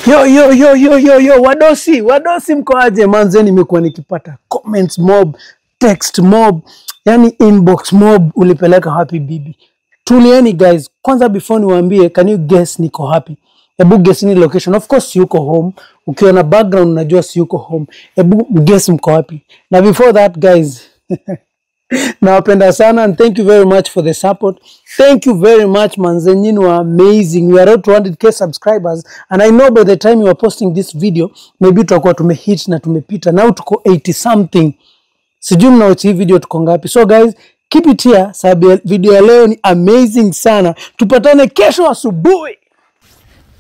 Yo, yo, yo, yo, yo, yo, wadosi, wadosi mko aje? Manze, nimekuwa nikipata comments mob, text mob, yani inbox mob, ulipeleka wapi bibi? Tulieni guys, kwanza before niwaambie, can you guess niko happy? Ebu guess ni location. Of course yuko home. Ukiona background unajua si yuko home. Ebu guess mko wapi? Na before that guys, nawapenda sana and thank you very much for the support. Thank you very much manze, nyinyi were amazing. We are at 200K subscribers and I know by the time you are posting this video maybe tutakuwa tumehit na tumepita. Now tuko 80 something. Sijui mnawatch hii video tuko ngapi. So guys, keep it here sababu video ya leo ni amazing sana. Tupatane kesho asubuhi.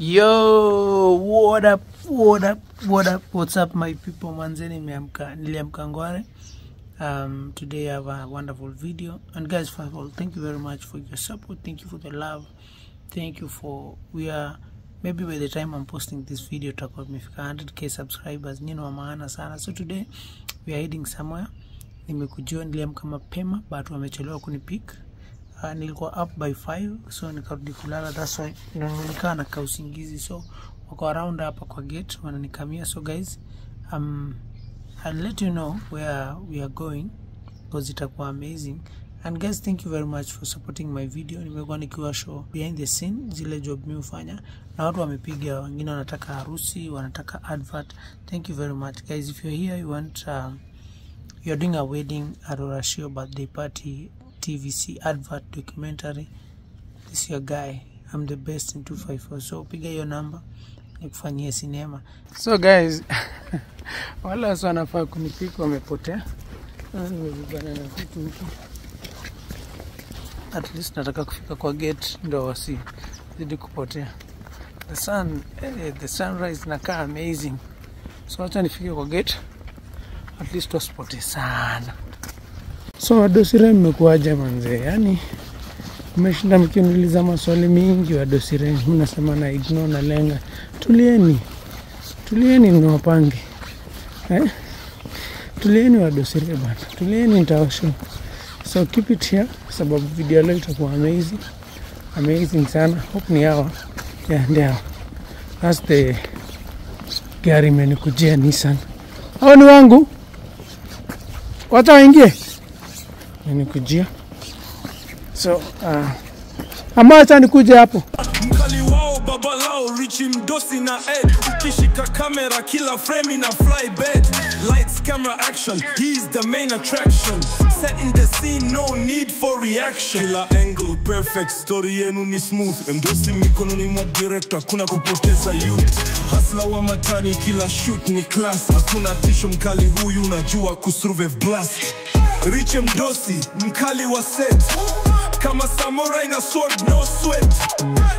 Yo, what up, what up, what up, what's up my people? Manze, nimeamka, niliamka ngware. Today I have a wonderful video, and guys, first of all, thank you very much for your support, thank you for the love, thank you for, we are, maybe by the time I'm posting this video tutakuwa tumefika 100K subscribers. Nyinyi wa maana sana. So today we are heading somewhere. Nimekujua, niliamka mapema but wamechelewa kunipick. Nilikuwa up by 5, so nikarudi kulala, that's why nilikaa na kausingizi. So wako around hapa kwa gate wananikamia. So guys, I'll let you know where we are going because itakuwa amazing. And guys, thank you very much for supporting my video. Nimekuwa nikiwa show behind the scene zile job mimi hufanya, na watu wamepiga, wengine wanataka harusi, wanataka advert. Thank you very much guys. If you're here, you want you're doing a wedding, a ruracio, birthday party, TVC advert, documentary, this is your guy. I'm the best in 254. So piga hiyo number nikufanyie sinema. So guys, wala wasi wanafaa kunipika wamepotea. Sasa nimebebana na vitu huku. At least nataka kufika kwa gate ndo wasizidi kupotea. The sun, the sunrise nakaa amazing. So acha nifike kwa gate, at least wasipotee sana. So wadosire, mmekuaje manze? Yani mmeshinda mkiniuliza maswali mingi wadosire, mnasema na ignore na lenga. Tulieni, tulieni niwapange. Eh? Tulieni wadosire bana, tulieni nitawashow. So keep it here sababu video leo itakuwa amazing, amazing sana. Hope ni hawa. Yeah, ndio hawa. That's the gari imenikujia, Nissan. Hao ni wangu. Wacha waingie. Imenikujia. So, ama acha nikuje hapo. Mkali wao, baba lao, Richie Mdosi na Ed. Ukishika kamera kila frame ina fly bed. Lights, camera, action, he's the main attraction. Setting the scene, no need for reaction. Kila angle perfect, story yenu ni smooth. Mdosi mikononi mwa director, kuna kupoteza youth. Hustler wa matani, kila shoot ni class. Hakuna tisho, mkali huyu unajua kusurvive blast. Richie Mdosi, mkali wa set, kama samurai na sword, no sweat.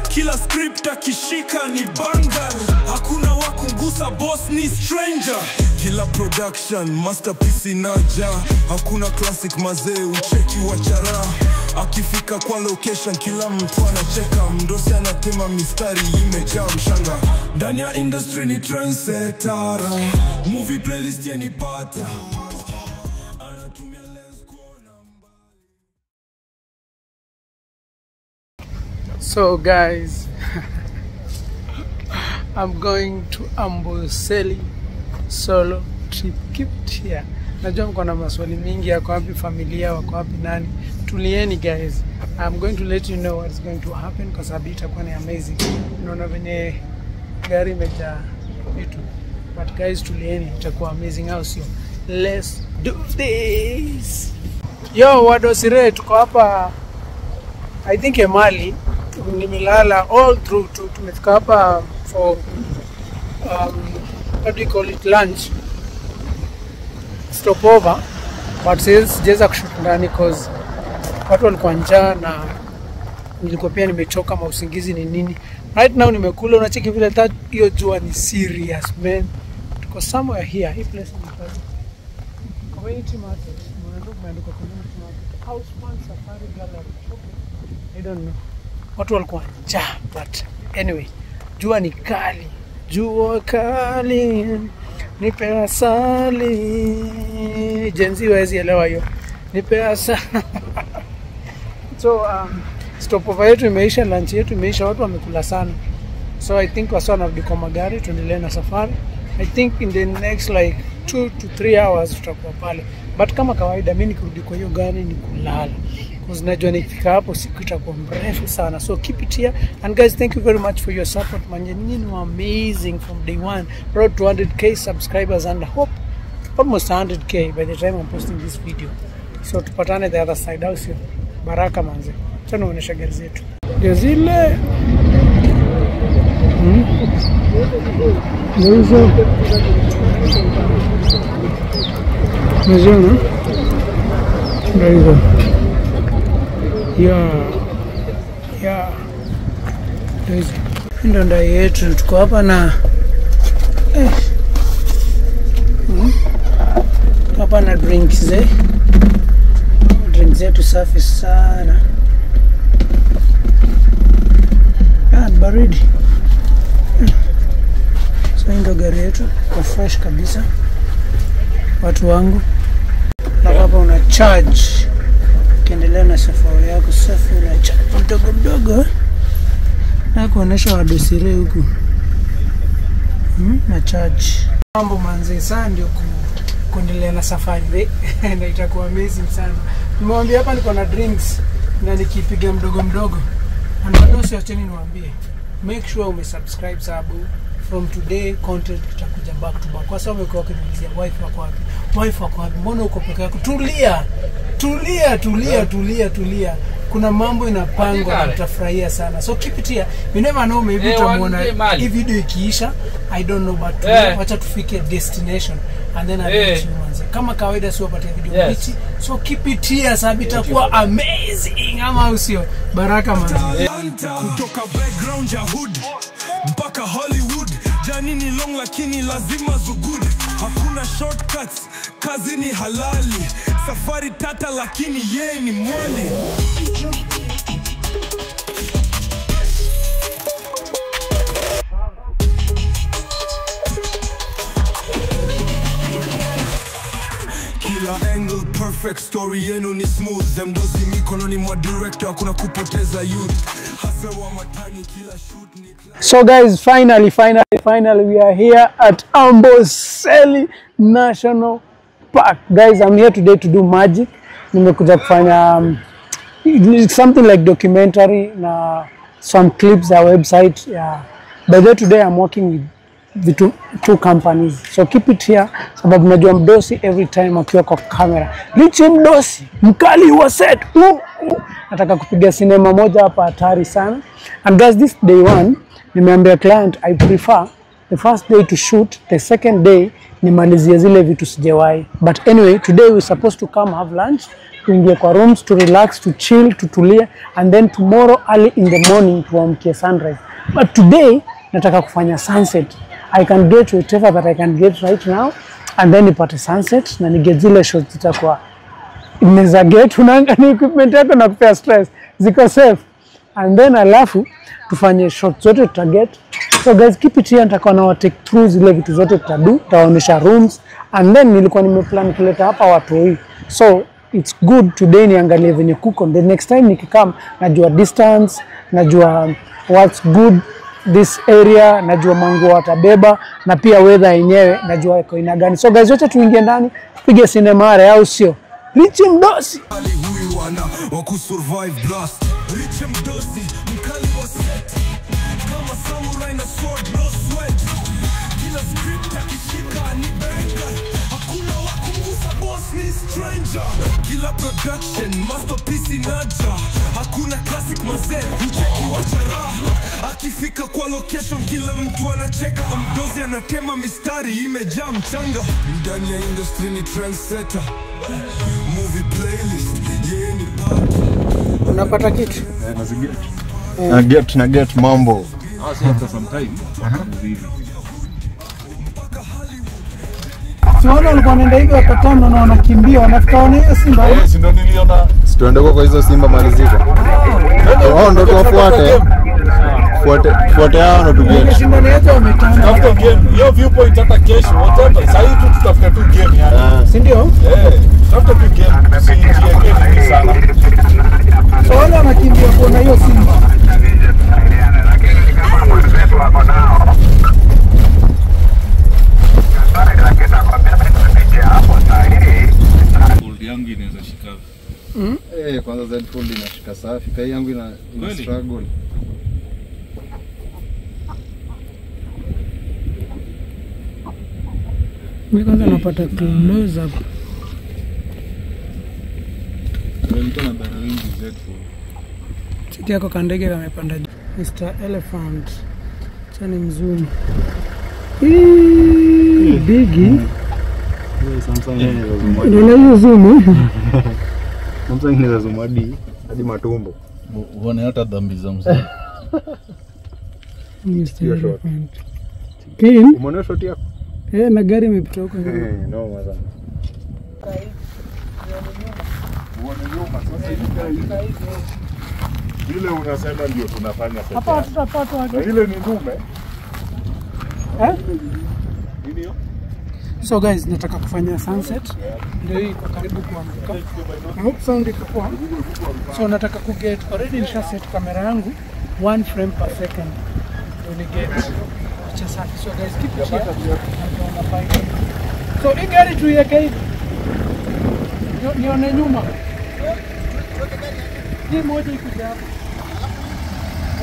Kila script akishika ni banger. Hakuna wa kugusa, boss ni stranger. Kila production masterpiece inaja. Hakuna classic mazee, ucheki wachara. Akifika kwa location kila mtu anacheka. Mdosi anatema mistari imejaa mshanga. Ndani ya industry ni trendsetter. Movie playlist yenipata. Anatumia lens kuona mbali. So guys, I'm going to Amboseli solo trip. Keep it here. Najua mko na maswali mingi, yako wapi familia, wako wapi nani. Tulieni guys, I'm going to let you know what's going to happen kwa sababu itakuwa ni amazing. Unaona venye gari imejaa vitu. But guys, tulieni, itakuwa amazing, au sio? Let's do this. Yo, wadosire, tuko hapa I think Emali. Nimelala all through to tumefika hapa for what do you call it, lunch stopover, but since sijaweza kushoot ndani cause watu walikuwa njaa na nilikuwa pia nimechoka, mausingizi ni nini. Right now nimekula, unacheki vile that hiyo jua ni serious man. Tuko somewhere here, hii place ni pale community market, umeandikwa community market, House One Safari Gallery. Okay, I don't know. Watu walikuwa njaa, but anyway, jua ni kali, jua kali, nipe asali. Gen Z hawezi elewa hiyo, nipe asali. So stopover yetu imeisha, lunch yetu imeisha, watu wamekula sana. So I think wasa wanarudi kwa magari, tuendelee na safari. I think in the next like 2 to 3 hours tutakuwa pale. But kama kawaida mimi nikirudi kwa hiyo gari ni kulala. Because najua nikifika hapo siku itakuwa mrefu sana. So keep it here. And guys, thank you very much for your support. Manje, nyinyi ni amazing from day one. Road to 100K subscribers and hope almost 100K by the time I'm posting this video. So tupatane the other side, au sio? Baraka manze. Tunaonesha gari zetu. Ndio zile. Ndio hizo. Unaziona? Ndio hizo. Yeah. Yeah. Ndio hizo. Ndio ndai yetu, tuko hapa na hapa na drinks ze. Drinks zetu safi sana. Ah, baridi. So ndio gari yetu kwa fresh kabisa. Watu wangu. Na hapa una charge. Ukiendelea na safari yako safi una charge mdogo mdogo. Na kuonesha wadosire huku. Na charge. Mambo manze sana ndio kuendelea na safari na itakuwa amazing sana. Nimewambia hapa niko na drinks na nikipiga mdogo mdogo. And wadosi acheni niwaambie, make sure umesubscribe sababu from today content itakuja back to back. Kwa sababu umekuwa ukiniulizia wife wako wapi? Wife wako wapi? Mbona uko peke yako? Tulia. Tulia, tulia, tulia, tulia. Kuna mambo inapangwa na utafurahia sana. So keep it here. You never know, maybe utamuona hii video ikiisha. I don't know, but wacha tufike destination and then I'll let you manze. Kama kawaida sio wapatia video mbichi. So keep it here sababu itakuwa amazing ama usio. Baraka manze. Kutoka background ya hood mpaka Hollywood. Jani ni long lakini lazima zugud. Hakuna shortcuts, kazi ni halali. Safari tata lakini yeye ni mwali. Kila angle perfect, story yenu ni smooth. Mdosi mikononi mwa director, hakuna kupoteza youth. Hasa wa matani kila shoot ni So guys, finally we are here at Amboseli National Park. Guys, I'm here today to do magic. Nimekuja kufanya something like documentary na some clips our website. Yeah. By the way, today I'm working with the two companies. So keep it here sababu najua Mdosi every time akiwa kwa camera. Richie Mdosi, mkali wa set. Nataka kupiga sinema moja hapa hatari sana. And guys, this day one nimeambia client I prefer the first day to shoot, the second day nimalizie zile vitu sijawahi. But anyway, today we supposed to come have lunch, tuingie kwa rooms, to relax, to chill, tutulie, and then tomorrow early in the morning tuamkie sunrise. But today nataka kufanya sunset. I can get whatever that I can get right now and then nipate sunset na niget zile shots zitakuwa inaweza get unaangalia equipment yako na kupea stress ziko safe, and then alafu tufanye shots zote tutaget. So guys, keep it here, nitakuwa na take through zile vitu zote tutadu, tutaonyesha rooms, and then nilikuwa nimeplan kuleta hapa watu hii. So it's good today niangalie venye kuko, the next time nikikam najua distance, najua what's good this area, najua manguo watabeba na pia weather yenyewe najua iko ina gani. So guys, wote tuingie ndani tupige cinema au sio? Richie Mdosi huyu ana wa kusurvive blast. Richie Mdosi mkali wa set kama samurai na sword, no sweat. Kila script akishika ni banger, hakuna wa kumgusa, boss ni stranger. Kila production masterpiece inaja, hakuna classic mazee mcheki wa chara. Akifika kwa location kila mtu anacheka. Mdosi anatema mistari imejaa mchanga. Ndani ya industry ni trendsetter. Movie playlist yeye ni party. Unapata kitu? Na get mambo. After some time hivi. Siona walikuwa wanaenda hivi wakatano na wanakimbia wanafika wana hiyo simba. Si ndio niliona. Tuende kwa hizo simba malizika. Oh, ndio tuwafuate. Fuate hao na tugete. Shindano yetu wametana. Tafuta game. Hiyo viewpoint hata kesho whatever. Sasa hii tu tutafuta tu game yani. Si ndio? Eh, tafuta tu game. Tusijiweke mingi sana. So wale wanakimbia kuona hiyo simba. Fold yangu inaweza shika. Eh, kwanza Z Fold inashika safi. Kai yangu ina struggle. Mimi kwanza napata close up. Mtu ana bara wingi Z Fold. Chiki yako kandege kamepanda. Mr. Elephant. Chani mzuri. Hii bigi. Samsung inaweza zoom. Ndio hiyo zoom. Samsung inaweza zoom hadi matumbo. Uone hata dhambi za mzee. Mr. Elephant. Clean. Umeona shot yako? Eh, na gari imepita huko. Eh, no maza. Uone nyuma sasa hivi. Vile unasema ndio tunafanya sasa. Hapa tutapata na ile ni ndume. Eh? Nini hiyo? So guys, nataka kufanya sunset. Ndio hii iko karibu kuanguka. I hope sound iko poa. So nataka ku get already nisha set kamera yangu 1 frame per second. Ndio ni get picha safi. So guys, keep it here. Ndio nafanya. So hii gari tuiweke hivi. Nione nyuma. Hii moja ikuja hapa.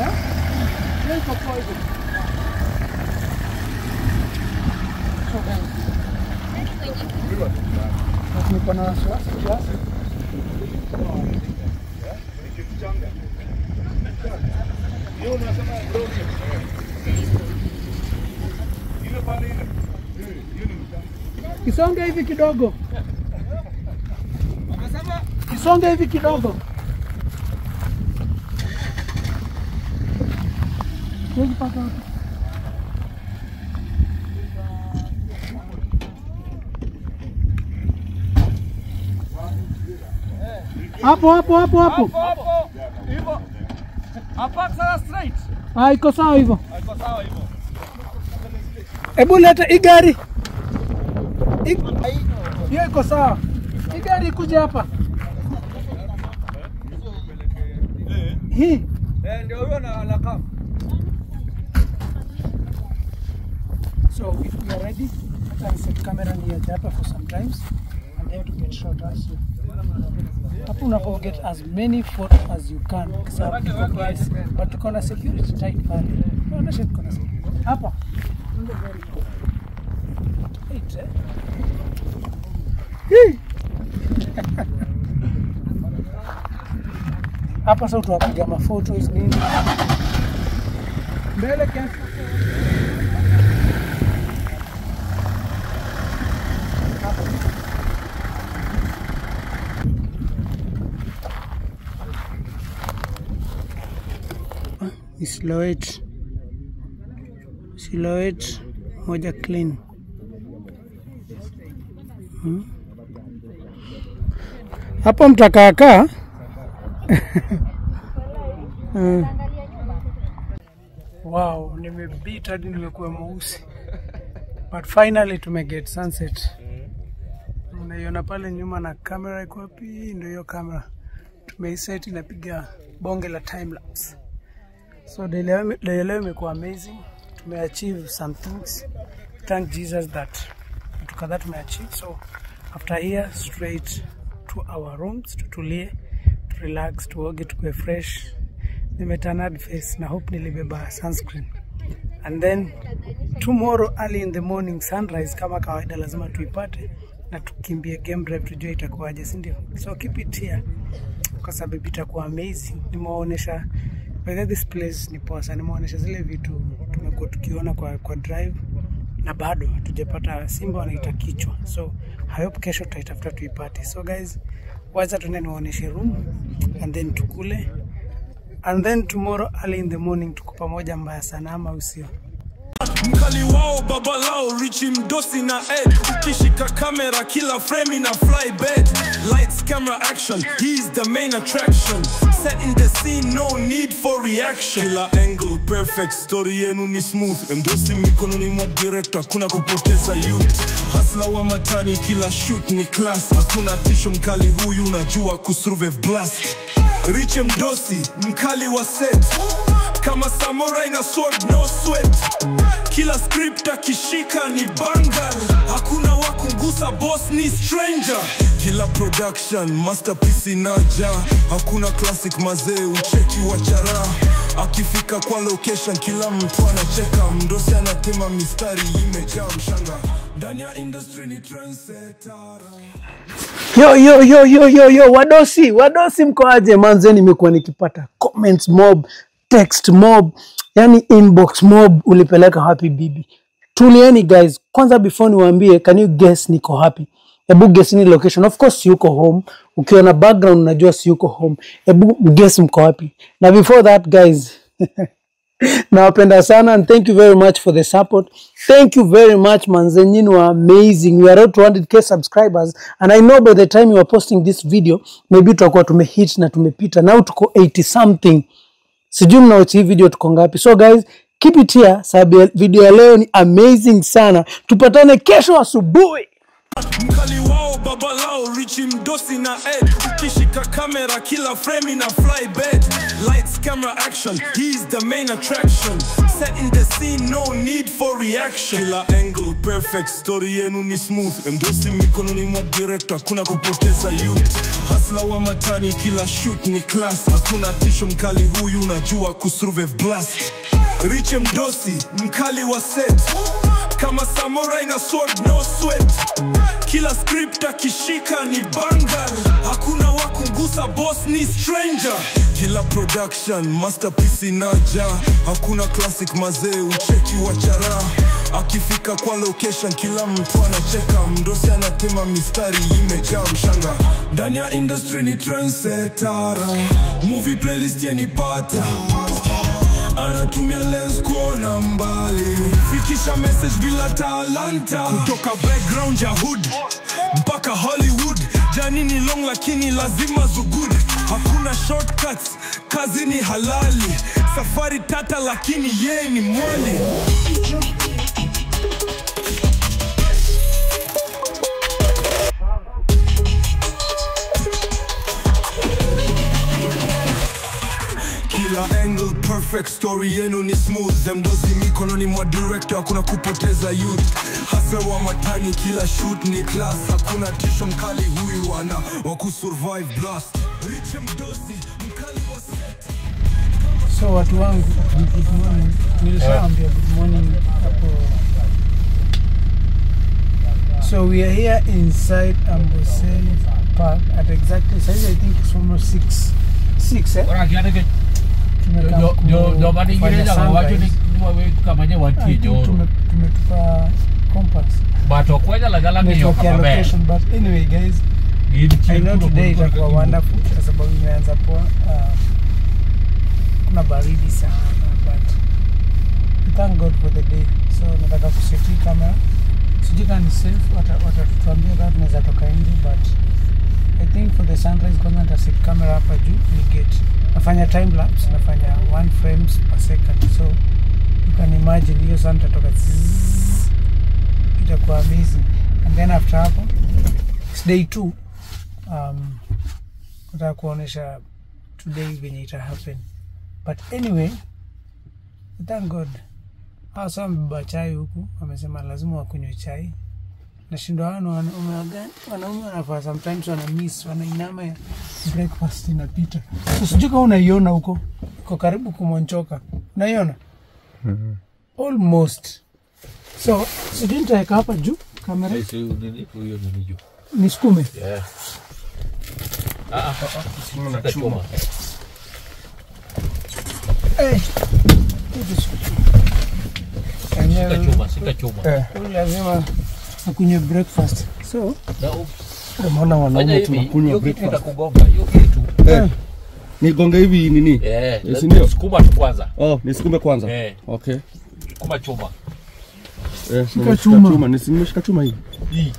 Eh? Hiyo iko poa hivi. So guys, niko na wasiwasi kiasi. Isonge hivi kidogo. Isonge hivi kidogo. Pata hapo. Hapo hapo hapo hapo. Hapo. Hivyo. Hapa sawa straight. Ah, iko sawa hivyo. Iko sawa hivyo. Hebu leta hii gari. Hiyo iko sawa. Hii gari ikuje hapa. Hii. Eh, ndio huyo na anakaa. So if we are ready, I set camera near hapa for some times and there to get shot as you. Hapo unapo get as many photos as you can kwa sababu iko place, but tuko na security tight pale. Tunaonyesha tuko na security. Hapa. Eight, eh? Hii. Hapa sasa tuwapiga ma photos nini. Mbele kiasi. Ni silhouette. Silhouette moja clean. Hapo mtakaakaa. Wow, nimebeat hadi nimekuwa mweusi. But finally tumeget sunset. Unaiona pale nyuma na kamera iko wapi? Ndio hiyo kamera. Tumeiset inapiga bonge la time lapse. So day leo imekuwa amazing. Tumeachieve some things. Thank Jesus that vitu kadhaa tumeachieve. So after here straight to our rooms, tutulie, to relax, tuoge, tukue fresh. Nimetanad face na hope nilibeba sunscreen. And then tomorrow early in the morning sunrise kama kawaida lazima tuipate na tukimbie game drive tujue itakuwaje, si ndio? So keep it here kwa sababu itakuwa amazing. Nimewaonesha whether this place ni poa sana, nimewaonesha zile vitu tumekuwa tukiona kwa drive na bado hatujapata simba wanaita kichwa. So I hope kesho tutaitafuta tuipate. So guys, wacha tuende niwaoneshe room and then tukule and then tomorrow early in the morning tuko pamoja mbaya sana, ama usio. Mkali wao baba lao Richie Mdosi na Ed. Ukishika kamera kila frame ina fly bed. Lights, camera, action, he's the main attraction. Setting the scene, no need for reaction. Kila angle perfect, story yenu ni smooth. Mdosi mikononi mwa director, kuna kupoteza youth. Hustler wa matani, kila shoot ni class. Hakuna tisho, mkali huyu unajua kusurvive blast. Richie Mdosi, mkali wa set. Kama samurai na sword, no sweat. Kila script akishika ni banger. Hakuna wakungusa, boss ni stranger. Kila production masterpiece inaja. Hakuna classic mazee, ucheki wachara. Akifika kwa location kila mtu anacheka. Mdosi anatema mistari imejaa mshanga. Ndani ya industry ni trendsetter. Yo yo yo yo yo yo, wadosi, wadosi mko aje? Manze nimekuwa nikipata comments mob, text mob, yani inbox mob, ulipeleka happy bibi. Tulieni guys, kwanza before niwaambie, can you guess niko happy? Ebu guess ni location. Of course yuko home. Ukiona background unajua si yuko home. Ebu guess mko wapi? Na before that guys, nawapenda sana and thank you very much for the support. Thank you very much manze, nyinyi were amazing. We are at 200k subscribers and I know by the time you are posting this video maybe tutakuwa tumehit na tumepita. Now tuko 80 something. Sijui mnawatch hii video tuko ngapi. So guys, keep it here sababu video ya leo ni amazing sana. Tupatane kesho asubuhi. Mkali wao baba lao Richie Mdosi na Ed. Ukishika kamera kila frame ina fly bed. Lights, camera, action, he's the main attraction. Setting the scene, no need for reaction. Kila angle perfect, story yenu ni smooth. Mdosi mikononi mwa director, kuna kupoteza youth. Hustler wa matani, kila shoot ni class. Hakuna tisho, mkali huyu unajua kusurvive blast. Richie Mdosi, mkali wa set. Kama samurai na sword, no sweat. Kila script akishika ni banger. Hakuna wakungusa, boss ni stranger. Kila production masterpiece inaja. Hakuna classic mazee, ucheki wachara. Akifika kwa location kila mtu anacheka. Mdosi anatema mistari imejaa mshanga. Ndani ya industry ni trendsetter. Movie playlist yenipata. Anatumia lens kuona mbali. Fikisha message bila talanta. Kutoka background ya hood mpaka Hollywood. Jani ni long lakini lazima zugud. Hakuna shortcuts, kazi ni halali. Safari tata lakini yeye ni mwali. Kila angle perfect, story yenu ni smooth. Mdosi mikononi mwa director, hakuna kupoteza youth. Hustler wa matani, kila shoot ni class. Hakuna tisho, mkali huyu ana wa kusurvive blast. Richie Mdosi, mkali wa set. So watu wangu, good morning. Nilishaambia good morning hapo. So we are here inside Amboseli Park at exactly, I think it's almost 6 eh? Tumetupa compass. But anyway guys, I know today itakuwa wonderful kwa sababu imeanza poa. Kuna baridi sana but thank God for the day. So nataka kuseti kamera. Sijui kama ni safe, watatuambia kama tunaweza toka nje, but I think for the sunrise kwanza nitaset camera hapa juu ni get. Nafanya time lapse, nafanya 1 frames per second. So you can imagine hiyo sun itatoka, itakuwa amazing. And then after hapo it's day 2. Nataka kuonesha today venye ita happen. But anyway, thank God. Hasa wamebeba chai huku, wamesema lazima wakunywe chai. Nashindwa wanaume wanafaa sometimes wana miss, wanainama ya breakfast inapita. So sijui kama unaiona huko, iko karibu kumonchoka. Unaiona? Almost. So sijui nitaweka hapa juu kamera. Nisukume. Yeah. Na chuma. Eh. Sika chuma. Lazima akunywe breakfast. So, maana wanaume tunakunywa breakfast. Nitakugonga hiyo kitu. Nigonge hivi nini? Si ndio? Sukuma tu kwanza. Oh, nisukume kwanza. Okay. Sukuma chuma. Shika chuma. Nimeshika chuma hii. Hii.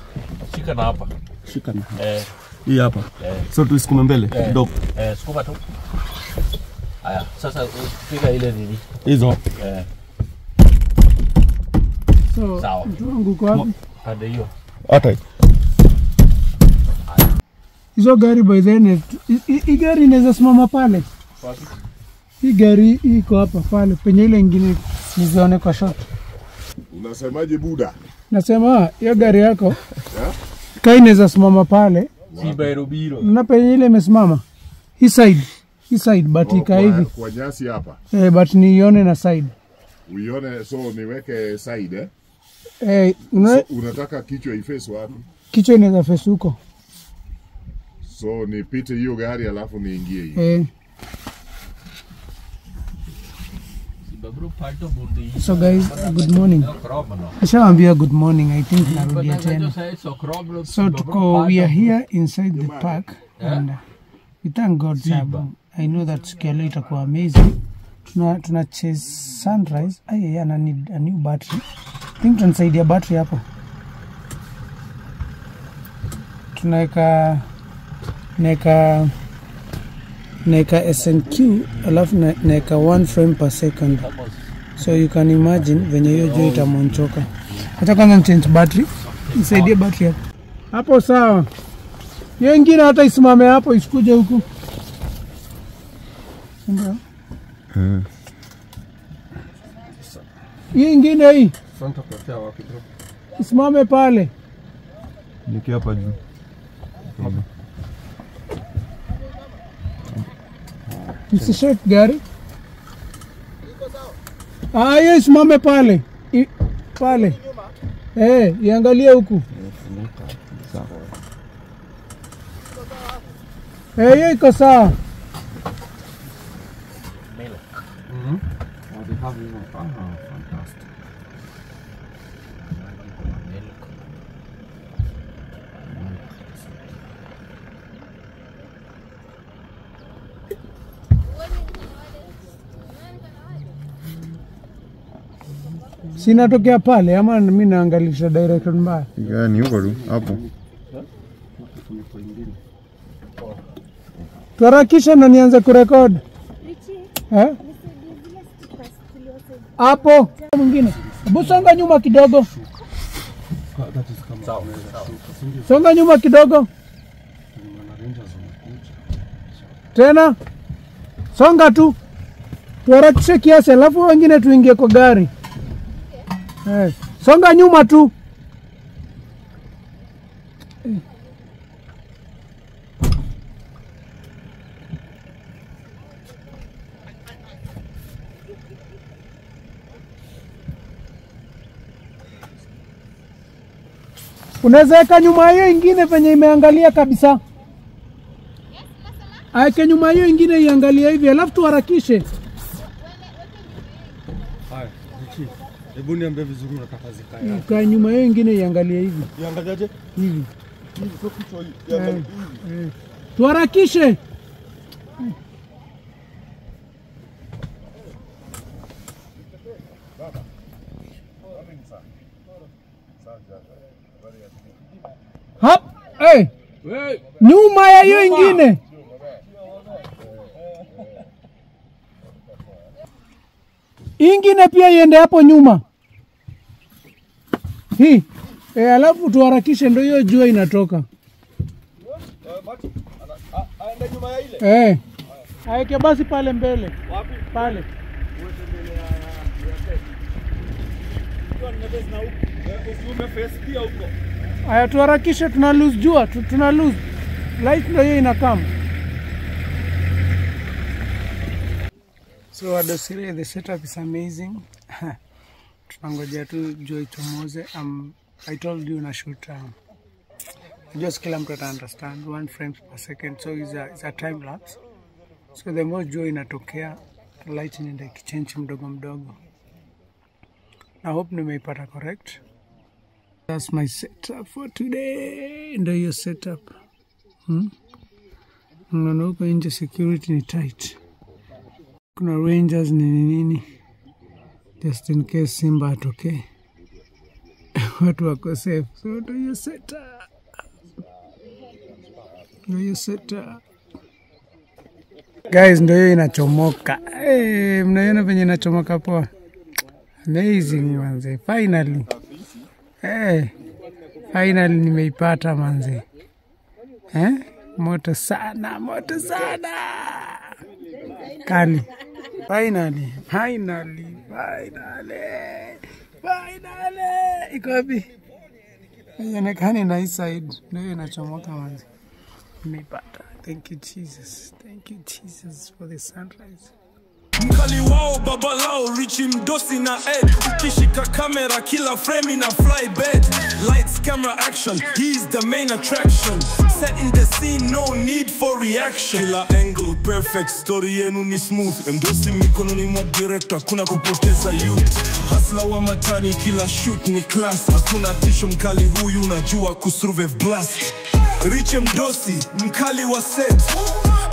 Shika na hapa. Shika na hapa. Hii hapa. So tuisukume mbele kidogo. Sukuma tu. Haya, sasa piga ile nini? Hizo. So, mtu wangu uko wapi? Pande hiyo. Hata hii. Hizo gari by then, hii gari inaweza simama pale. Hii gari iko hapa pale penye ile ingine nizione kwa shot. Unasemaje Buda? Nasema hiyo gari yako kaa inaweza simama pale. Na penye ile imesimama. Hii side. Hii side but ika hivi. Kwa nyasi hapa. But niione na side. Uione, so niweke side eh? So, unataka kichwa iface wapi? Kichwa inaweza face huko. So nipite hiyo gari alafu niingie hiyo. So guys, good morning. Nishawaambia good morning, I think narudia tena. So tuko, we are here inside the park and we thank God sababu I know that siku ya leo itakuwa amazing. Tuna chase sunrise. Ay, I need a new battery. I think tunanisaidia battery hapo. Tunaweka naeka SNQ alafu naeka 1 frame per second. So you can imagine venye hiyo jua itamonchoka. Acha kwanza change battery. Nisaidie battery hapo. Hapo sawa. Hiyo ingine hata isimame hapo isikuje huku. Ndio. Hiyo ingine hii. Isimame pale. Niki hapa juu. Msishake gari. Hiyo isimame pale. Pale. Iangalie huku. Hiyo iko sawa. Sinatokea pale ama mimi naangalisha direction mbaya? Gani huko tu hapo. Tuharakisha na nianze kurekod. Hapo mwingine. Hebu songa nyuma kidogo. Songa nyuma kidogo. Tena. Songa tu. Tuharakishe kiasi alafu wengine tuingie kwa gari. Songa nyuma tu. Unaweza weka nyuma hiyo ingine penye imeangalia kabisa. Aeke nyuma hiyo ingine iangalie hivi alafu tuharakishe. Haya, hebu niambie vizuri unataka zikae. Ikae nyuma hiyo ingine iangalie hivi. Iangaliaje? Hivi. Hivi sio kichwa hii. Iangalie hivi. Tuharakishe. Hap, hey. Nyuma ya hiyo ingine. Ingine pia iende hapo nyuma. Hii. Alafu tuharakishe ndio hiyo jua inatoka. Aende nyuma ya ile. Aeke basi pale mbele. Wapi? Pale. Aya tuharakishe, tuna lose jua, tuna lose. Light ndio hiyo inakam. So Adosire, the setup is amazing. Tunangojea tu jua ichomoze. I told you na shoot just kila mtu ata understand 1 frame per second, so it's a time lapse. So the more jua inatokea, light inaenda ikichange mdogo mdogo. I hope nimeipata correct. That's my setup for today. Ndio hiyo setup. Unaona huko nje security ni tight. Kuna rangers nini nini. Just in case Simba atokee. Watu wako safe. So ndio hiyo setup. Ndio hiyo setup. Guys, ndio hiyo inachomoka. Hey, mnaiona venye inachomoka poa. Amazing manze, finally. Hey, finally nimeipata manze. Moto sana, moto sana. Kali. Finally, finally, finally, finally. Iko wapi? Haionekani na hii side. Ndio inachomoka manzi. Nimeipata. Thank you Jesus. Thank you Jesus for the sunrise. Mkali wao baba lao Richie Mdosi na Ed. Ukishika kamera kila frame ina fly bed. Lights, camera, action, he's the main attraction. Setting the scene, no need for reaction. Kila angle perfect, story yenu ni smooth. Mdosi mikononi mwa director, hakuna kupoteza youth. Hustler wa matani, kila shoot ni class. Hakuna tisho, mkali huyu unajua kusurvive blast. Richie Mdosi, mkali wa set.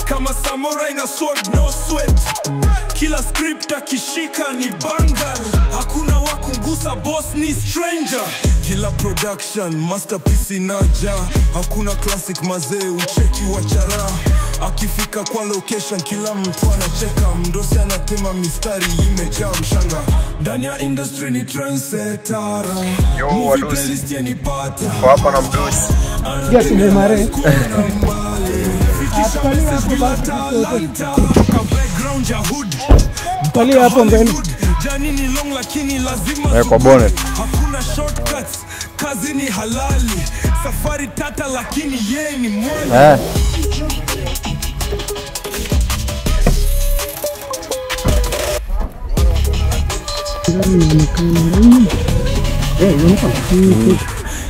Kama samurai na sword, no sweat. Kila script akishika ni banger. Hakuna wa kugusa, boss ni stranger. Kila production, masterpiece inaja. Hakuna classic mazee, ucheki wa chara. Akifika kwa location, kila mtu anacheka. Mdosi anatema mistari, imejaa mshanga. Ndani ya industry ni trendsetter. Yo, Movie wadosi. playlist yenipata. Kwa hapa na mdosi. Yes, nimemare. Fikisha message bila talanta. Kutoka background ya hood Angalia hapo mbele. Jani ni long lakini lazima Eh, kwa bonnet. Hakuna shortcuts, kazi ni halali. Safari tata lakini yeye ni mwali. Eh.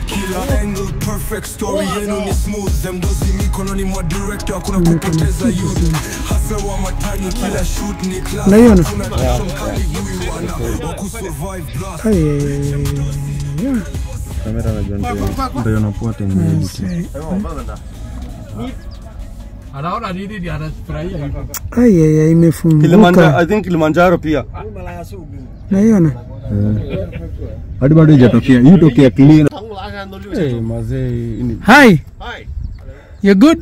Kila angle perfect, story yenu ni smooth. Mdosi mikononi mwa director, hakuna kupoteza youth. Hustle wa matani, kila shoot ni class. Naiona. Hakuna tisho, mkali huyu ana wa kusurvive blast. Kamera najua ndio inafuata ni Anaona nini ni anafurahia. Ai, imefunguka. I think Kilimanjaro pia. Naiona. Hadi bado haijatokea. Hii tokea clean. Eh, mazee ni Hi. Hi. You good?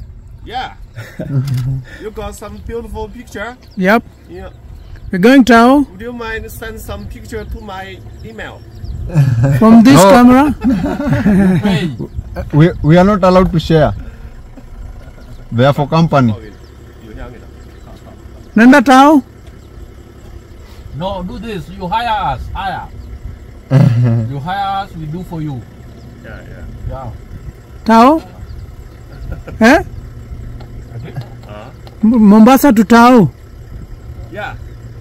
Yeah. You got some beautiful picture. Yep. Yeah. We're going town Would you mind send some picture to my email? from this No. camera. We are not allowed to share. They are for company. Nenda town. No, do this. You hire us. Hire. You hire us, we do for you. Yeah, yeah. Yeah. Tao? Eh? Mombasa to Tao. Yeah.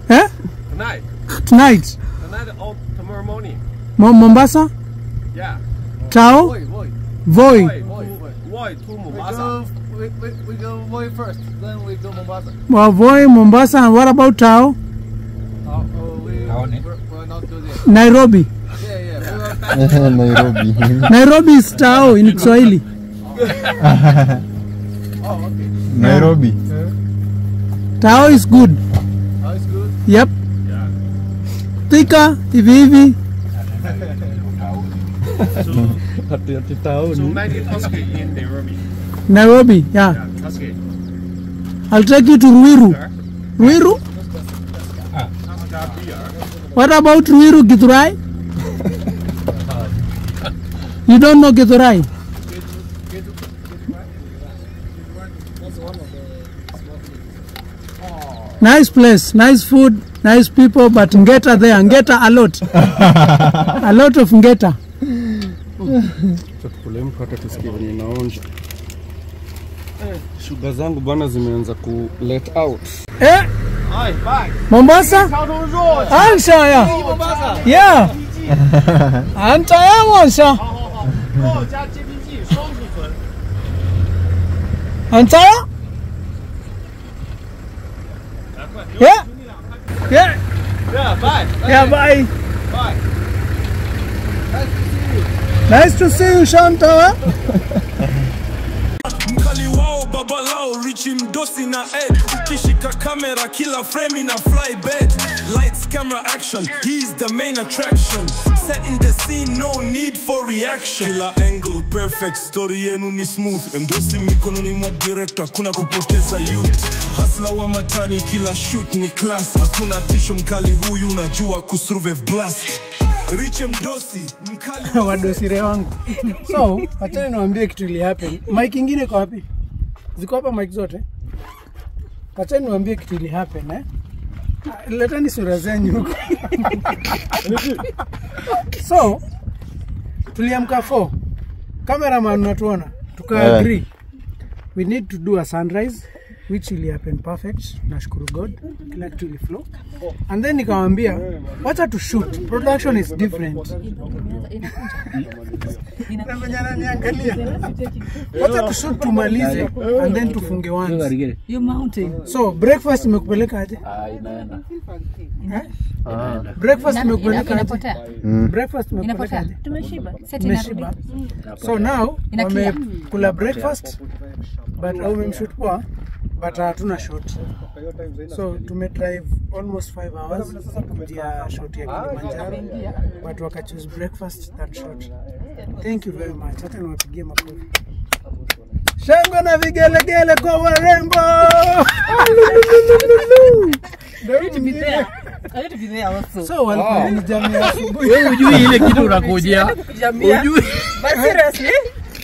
Eh? Tonight. Tonight. Tonight or tomorrow morning. Mombasa? Yeah. Tao? Voi, Voi. Voi. Voi, Voi to Mombasa. We go Voi first, then we go Mombasa. Well, Voi, Mombasa, and what about Tao? We're not go there. Nairobi. Yeah, yeah. We were back. Nairobi. Nairobi is Tao in Kiswahili. Oh, okay. Nairobi. Tao is good. Oh, it's good. Yep. Yeah. Thika, hivi hivi. So many Tusky in Nairobi. Nairobi, yeah. Yeah, Tusky. I'll take you to Ruiru. Ruiru? What about Ruiru Githurai? You don't know Githurai? Nice place, nice food, nice people, but ngeta there, ngeta a lot. A lot of ngeta. Tukule mtu hata tusikie venye inaonja. Shuga zangu bana zimeanza ku let out. Eh? Hi, bye. Mombasa? Ansha, yeah. Yeah. Anta ya Ansha. Anta ya? Yeah. Yeah. Yeah, bye. Yeah, bye. Bye. Nice to see you, Shanta. Mkali wao baba lao Richie Mdosi na Ed. Ukishika kamera kila frame ina fly bed. Lights, camera, action, he's the main attraction. Setting the scene, no need for reaction. Kila angle perfect, story yenu ni smooth. Mdosi mikononi mwa director, hakuna kupoteza youth. Hustler wa matani, kila shoot ni class. Hakuna tisho, mkali huyu unajua kusurvive blast. Richie Mdosi, mkali Wadosire wangu. So, achana niwaambie kitu ili happen. Mic ingine iko wapi? Ziko hapa mic zote. Achana niwaambie kitu ili happen, eh. Leteni sura zenyu huko. So tuliamka 4. Cameraman unatuona. Tuka agree. We need to do a sunrise which will happen perfect. Nashukuru God. Kila kitu ili flow. And then nikamwambia wacha to shoot. Production is different. Na mwenye ananiangalia. Wacha to shoot tumalize and then tufunge once. You mountain. So breakfast imekupeleka aje? Inaenda. Breakfast imekupeleka aje? Inapotea. Breakfast imekupeleka aje? Tumeshiba. Tumeshiba. So now wamekula breakfast but umemshoot poa but hatuna shot. So tumedrive almost 5 hours kujia shot ya Kilimanjaro but waka choose breakfast that shot. Thank you very much. Hata niwapigie makofi. Shangwe na vigelegele kwa warembo. I need to be there. I need to be there also. So walikuwa ni jamii asubuhi. Wewe hujui ile kitu unakujia. Hujui. But seriously,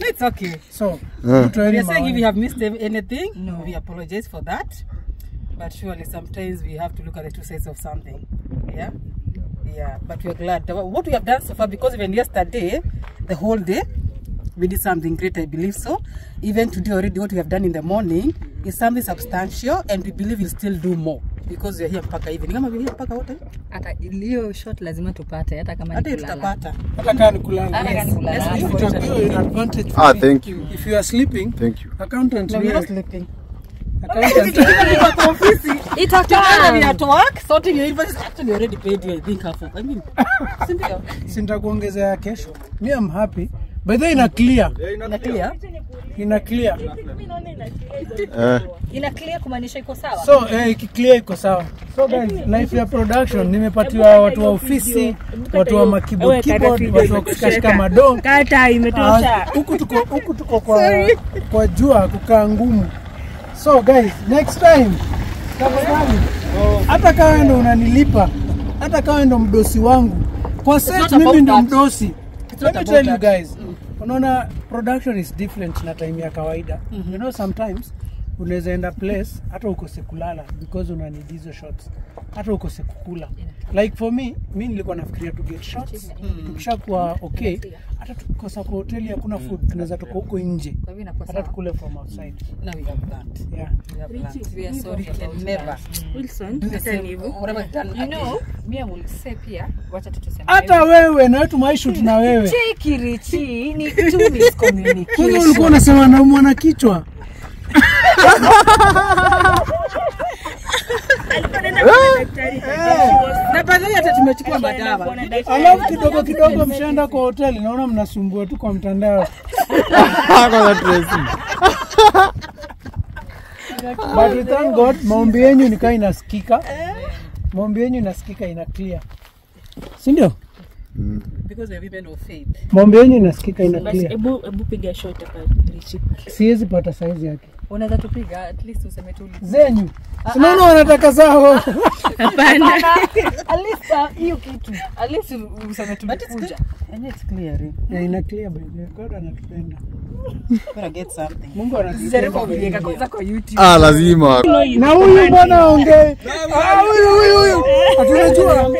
no, it's okay. So, we are saying if you have missed anything, no, we apologize for that. But surely sometimes we have to look at the two sides of something. Yeah? Yeah, but we are glad. What we have done so far, because even yesterday, the whole day, we did something great, I believe so. Even today already, what we have done in the morning is something substantial, and we believe we'll still do more. Because we are here mpaka evening. Kama we are here mpaka wote? Hata hiyo shot lazima tupate, hata kama ni kulala. Tutapata. Hata kama ni kulala. Hata kama ni kulala. Yes. Advantage for me. Thank you. If you are sleeping, thank you. Accountant, no, we are not sleeping. Accountant. Itakaa. We are at work sorting your invoices. Actually already paid you, I think half of. I mean, sindio? Sitakuongezea kesho. Me I'm happy. By the way, ina clear. Ina clear. Ina clear. Ina clear kumaanisha iko sawa. So ikiclear iko sawa. So guys, life ya production nimepatiwa watu wa ofisi, watu wa keyboard, watu wa kushika mado. Kata imetosha. Huku tuko kwa jua kukaa ngumu. So guys, next time tafadhali, hata kama ndo unanilipa, hata kama ndo mdosi wangu, kwa set mimi ndo mdosi. Let me tell you guys, unaona production is different na time ya kawaida. You know sometimes unaweza enda place hata ukose kulala because una need hizo shots, hata ukose kukula. Like for me, mimi nilikuwa nafikiria to get shots. Tukishakuwa okay, hata tukikosa kwa hoteli hakuna food, tunaweza toka huko nje. Hata tukule from outside. Now we have that. Yeah. We have planned. We are sorry about never. Wilson, do the same. You know, me I will say pia, wacha tutuseme. Hata wewe na wetu maisha na wewe. Cheki Richi, ni tu miscommunication. Wewe ulikuwa unasema naumwa na kichwa. Na baadaye hata tumechukua madawa. Alafu kidogo kidogo mshaenda kwa hoteli, naona mnasumbua tu kwa mtandao. Kwa Tracy. But we thank God, maombi yenu nikaa inasikika. Maombi yenu inasikika, ina clear. Si ndio? Because we are women of faith. Maombi yenu inasikika, ina clear. Hebu piga shot hapa Richi. Siwezi pata size yake. Unaweza tupiga at least useme tu zenyu. Sinaona wanataka zao. Hapana. At least hiyo kitu. At least useme tu kuja. And it's clear. Yeah, ina clear by the way. God anatupenda. Gonna get something. Mungu anatupenda. Jaribu kuiweka kwanza kwa YouTube. Lazima. Na huyu bwana ongee. Huyu. Hatunajua.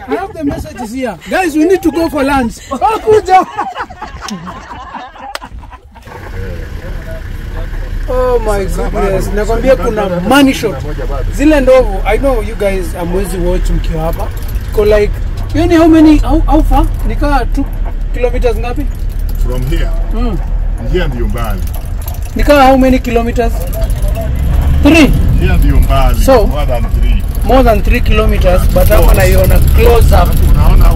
I have the messages here. Guys, we need to go for lunch. Wakuja. Oh my goodness. Nakwambia kuna money shot. Zile ndovu, I know you guys amwezi watch mkiwa hapa. Ko like, you know how many, how far? Nikaa 2 kilometers ngapi? From here. Here ndio mbali. Nikaa how many kilometers? 3. Here ndio mbali. So, more than 3. More than 3 kilometers, but hapa naiona close up.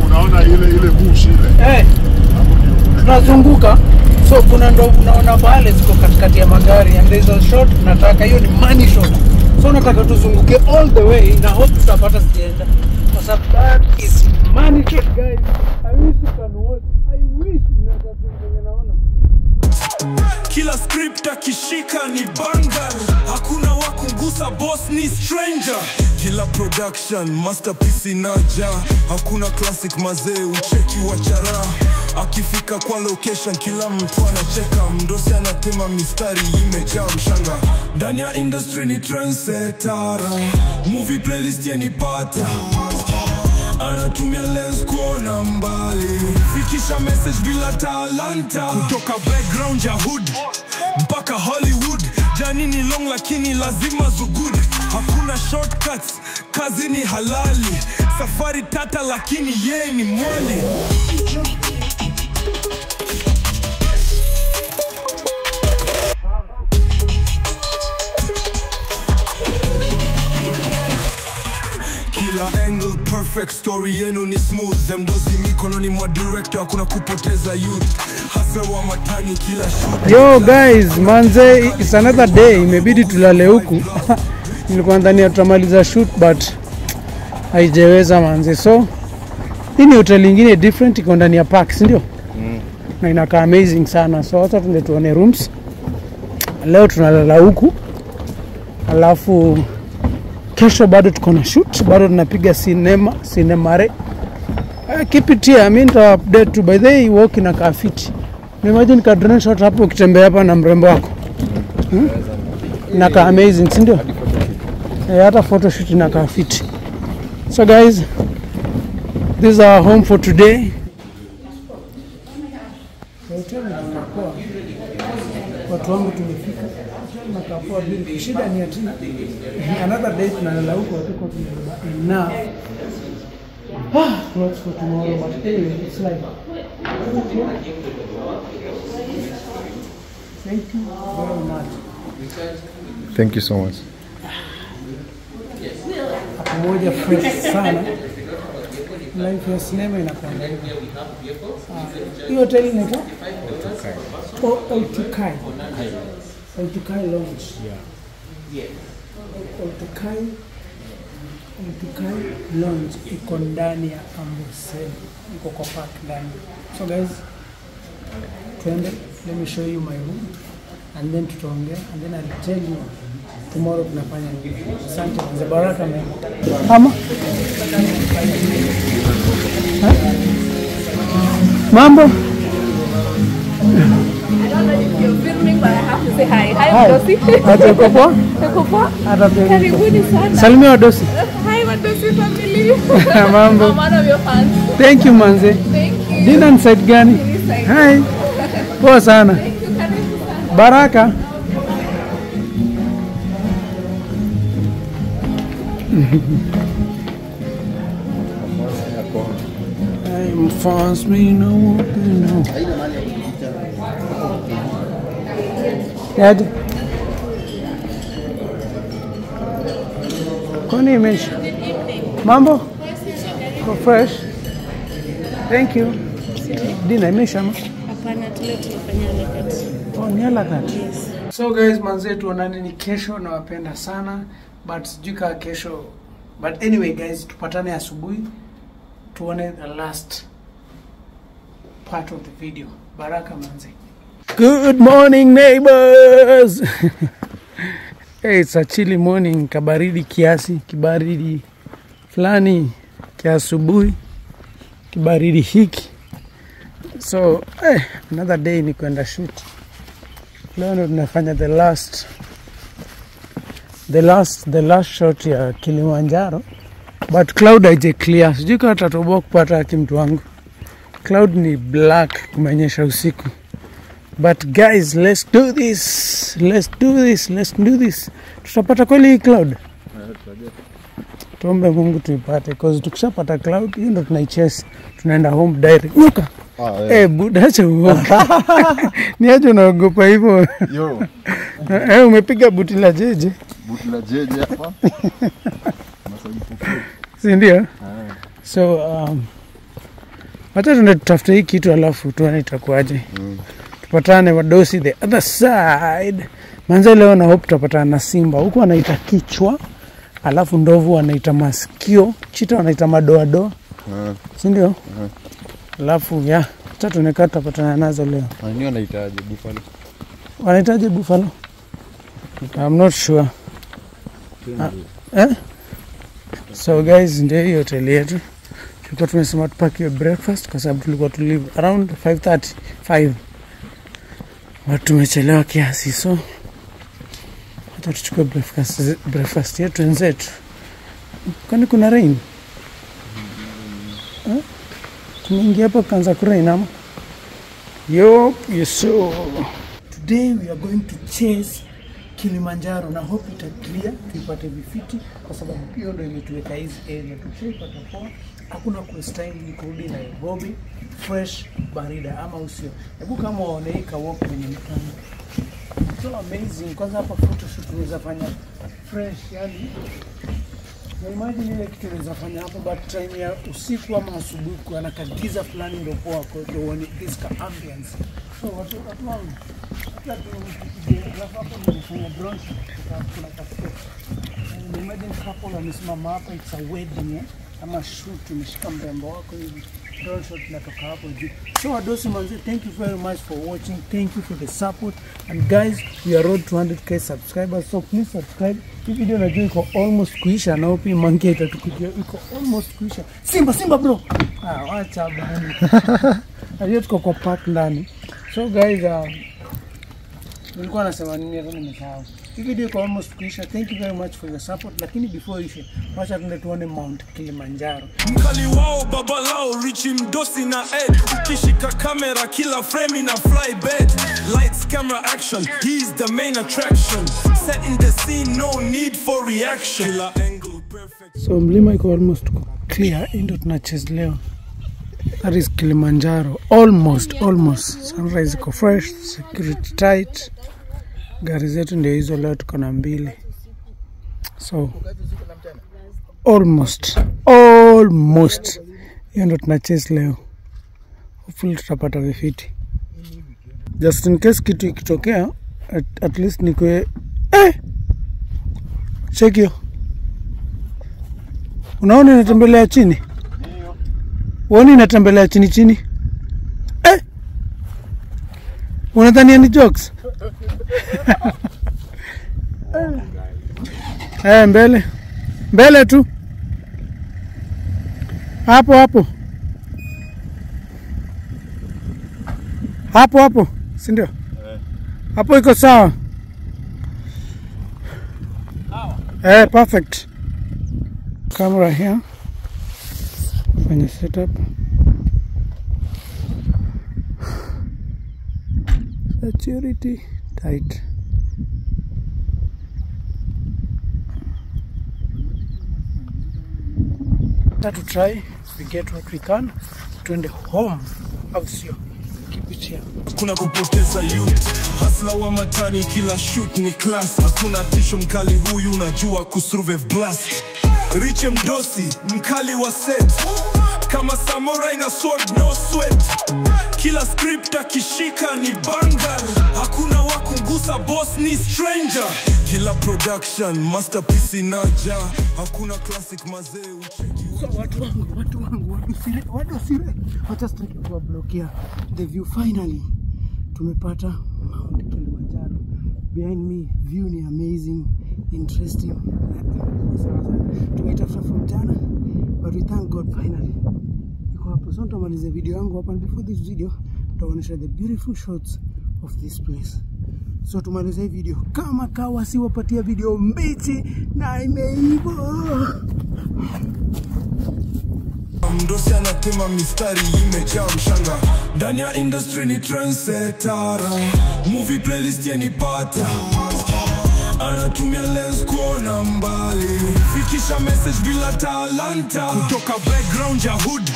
Unaona ile bush ile. Eh. Tunazunguka. So kuna ndovu unaona pale ziko katikati ya magari and there is a shot nataka hiyo ni money shot. So nataka tuzunguke all the way na hope tutapata sijaenda. Kwa sababu that is money shot guys. I wish you can watch. I wish mnaweza venye naona. Kila script akishika ni banga, hakuna wa kugusa, boss ni stranger. Kila production masterpiece inaja, hakuna classic mazee ucheki wa chara. Tukifika kwa location kila mtu anacheka. Mdosi anatema mistari imejaa mshanga. Ndani ya industry ni trendsetter. Movie playlist yenipata. Anatumia lens kuona mbali. Fikisha message bila talanta. Kutoka background ya hood mpaka Hollywood. Jani ni long lakini lazima zugud. Hakuna shortcuts, kazi ni halali. Safari tata lakini yeye ni mwali. Kila angle perfect, story yenu ni smooth. Mdosi mikononi mwa director, hakuna kupoteza youth. Hasa wa matani kila shoot. Yo guys, manze, it's another day. Imebidi tulale huku. Nilikuwa nadhani tutamaliza shoot but haijaweza manze. So hii ni hotel nyingine different, iko ndani ya park, si ndio? Na inakaa amazing sana. So hata tunde tuone rooms. Leo tunalala huku. Alafu kesho bado tuko na shoot, bado tunapiga cinema, cinemare. Keep it here, mimi nita update tu. By the way, walk inakaa fit. Imagine ka drone shot hapo ukitembea hapa na mrembo wako. Inakaa amazing, si ndio? Hata photoshoot inakaa fit. So guys, this is our home for today. Watu wangu tumefika. Nakapoa bila shida ni ati another day tunalala huko, tuko tumebeba enough clothes for tomorrow, but anyway it's like thank you very much. Thank you so much. Hapo moja fresh sana. Life ya cinema inakuwa hivyo. Hiyo hotel inaitwa Oltukai. Oltukai Lounge. Yeah. Oltukai Lounge iko ndani ya Amboseli. Iko kwa park ndani. So guys, twende, let me show you my room and then tutaongea and then I'll tell you tomorrow tunafanya nini. Asante mzee Baraka mema. Ama? Ha? Mambo? I don't know if you're filming, but I have to say hi. Hi, Wadosi. Uko poa? Uko poa? Karibuni sana. Salimia Wadosi. Hi, Wadosi family. Mambo. I'm one of your fans. Thank you, manze. Thank you. Dina ni side gani? Hi. Poa sana. Thank you. Karibu sana. Baraka. I'm fast, me no no. Ed. Kwani imeisha? Mambo? Ko fresh. Thank you. Dina imeisha ama? Hapana, tule tunafanya alakati. Oh, ni alakati. Yes. So guys, manze tuonane ni kesho, nawapenda sana but sijui kama kesho. But anyway guys, tupatane asubuhi tuone the last part of the video. Baraka manze. Good morning neighbors. Hey, it's a chilly morning, kabaridi kiasi, kibaridi fulani kia asubuhi, kibaridi hiki. So, another day ni kwenda shoot. Leo ndo tunafanya the last shot ya Kilimanjaro. But cloud haija clear. Sijui kama tutatoboa kupata haki mtu wangu. Cloud ni black, kumenyesha usiku. But guys, let's do this. Let's do this. Let's do this. Tutapata kweli hii cloud? Tuombe Mungu tuipate, cause tukishapata cloud hiyo ndo tunaichase, tunaenda home direct. Nyoka. Eh, buda acha uoga. Ni aje unaogopa hivyo? Yo. Umepiga buti la jeje. Buti la jeje hapa. Si ndio? So wacha tuende tutafute hii kitu alafu tuone itakuaje. Tupatane Wadosi the other side. Manze leo na hope tutapatana na simba. Huko wanaita kichwa, alafu ndovu wanaita masikio, chita wanaita madoadoa. Si ndio? Alafu ya, acha tuone kama tutapatana nazo leo. Nani wanaitaje buffalo? Wanaitaje buffalo? I'm not sure. So guys, ndio hiyo hoteli yetu. Tulikuwa tumesema tupakiwe breakfast kwa sababu tulikuwa to leave around 5:35. But tumechelewa kiasi, so hata tuchukue breakfast yetu wenzetu. Kwani kuna rain? Tumeingia hapa kaanza kurain ama? Yup, yes so. Today we are going to chase Kilimanjaro na hope ita clear tuipate vifiti kwa sababu hiyo ndio imetuweka hizi area. Tukishaipata poa, hakuna waste time, ni kurudi Nairobi fresh barida ama usio. Hebu kama waone hii walk kwenye mtandao. So amazing. Kwanza hapa photoshoot unaweza fanya fresh, yani na imagine ile kitu unaweza fanya hapo, but time ya usiku ama asubuhi kuna kagiza fulani ndio poa, ndio uone this ka ambience. So watu wangu hata tu nimefanya drone shot kuna ka imagine couple wamesimama hapa, it's a wedding ama shoot, umeshika mrembo wako hivi, drone shot inatoka hapo juu. So wadosi manze, thank you very much for watching, thank you for the support, and guys we are road to 100k subscribers, so please subscribe. Hii video najua iko almost kuisha, na upi monkey itatukujia, iko almost kuisha. Simba simba bro, wacha bana, najua tuko kwa park ndani. So guys, nilikuwa nasema nini hata nimesahau. Hii video iko almost kuisha. Thank you very much for your support. Lakini before ishe, wacha tuende tuone Mount Kilimanjaro. Mkali wao baba lao Richie Mdosi na Ed. Ukishika kamera kila frame ina fly bed. Lights, camera, action, he's the main attraction. Setting the scene, no need for reaction. Kila angle perfect. So mlima iko almost clear, ndio tunachase leo. That is Kilimanjaro. Almost. Sunrise iko fresh, security tight. Gari zetu ndio hizo leo tuko na mbili. So almost. Hiyo ndio tunachase leo. Hopefully tutapata vifiti. Just in case kitu ikitokea, at least nikwe check hiyo. Unaona inatembelea chini? Uone inatembelea chini chini. Unadhania ni jokes? Mbele. Mbele tu. Hapo hapo. Hapo hapo, si ndio? Hapo iko sawa. Perfect. Camera here. Fanya setup. Security tight. To try, we get what we can. Twende home. Au sio? Keep it here. Hakuna kupoteza youth. Hasla wa matani kila shoot ni class. Hakuna tisho mkali huyu unajua kusurvive blast. Richie Mdosi, mkali wa set. Kama samurai na sword, no sweat. Kila script akishika ni banger. Hakuna wakungusa, boss ni stranger. Kila production, masterpiece inaja. Hakuna classic mazee ucheki. So watu wangu, wadosire. Wacha sitaki kuwablokia the view. Finally, tumepata Mount Kilimanjaro. Behind me, view ni amazing, interesting. Tumeitafuta from jana, but we thank God finally. Iko hapo. So nitamaliza video yangu hapa, and before this video nitaonyesha the beautiful shots of this place. So tumalize hii video kama kawa, siwapatia video mbichi na imeiva. Mdosi anatema mistari imejaa mshanga. Ndani ya industry ni trendsetter. Movie playlist yenipata. Anatumia lens kuona mbali. Fikisha message bila talanta. Kutoka background ya hood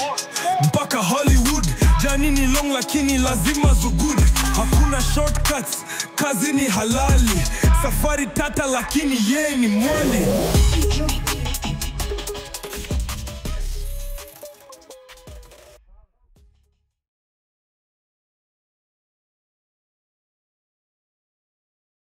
mpaka Hollywood. Jani ni long lakini lazima zugud. Hakuna shortcuts, kazi ni halali. Safari tata lakini yeye ni mwali.